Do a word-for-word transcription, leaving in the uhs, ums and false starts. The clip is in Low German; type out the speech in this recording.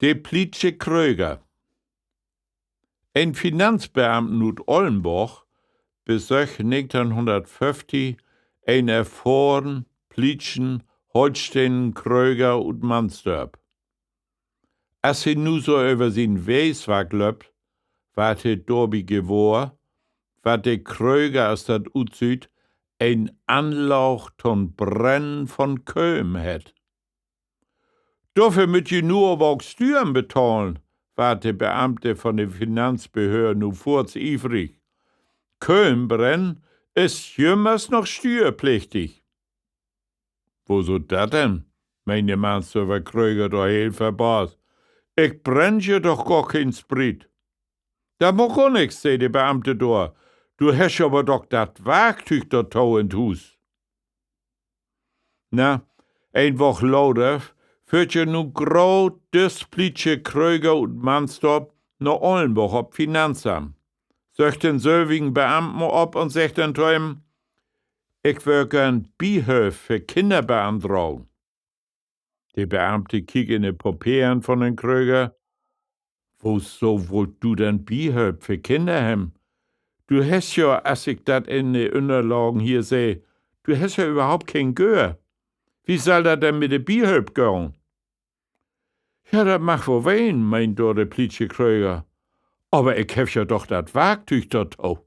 De plietsche Kröger. En Finanzbeamten ut Ollnborg besöcht negenteihnhunnertföfftig en erfohren, plietschen holsteenschen Kröger ut Mansdörp. As he nu so över sien Weeswark löppt, warrt he dorbi gewohr, wat de Kröger, as dat utsüht, en Anlaag to'n Brennen von Kööm hett. Dorför mööt ji nu aver ok Stüern betahlen, warrt de Beamte von de Finanzbehöör nu foorts ievrig. Kööm brennen is jümmers noch stüerplichtig. Woso dat denn?, meen de Mansdörper Kröger dor heel verbaast. Ik brenn je doch gor keen Sprit. Dat maakt gor nix, sä de Beamte dor. Du hest aver doch dat Warktüüg dorto in't Huus. Na, een Woch later föhrt ja nu graad düsse plietsche Kröger ut Mansdörp na Ollnborg op't Finanzamt, söcht den sülvigen Beamten op un seggt denn to em: Ik wöör geern Bihölp för Kinner beandragen. De Beamte kiekt in de Papeern von den Kröger. Woso wullt du denn Bihölp för Kinner hebben? Du hest ja, as ik dat in de Ünnerlagen hier seh, du hest ja överhaupt keen Göör. Wo sall dat denn mit de Bihölp gahn? Ja, dat mag woll ween, meent dor de plietsche Kröger, aver ik heff ja doch dat Warktüüg dorto.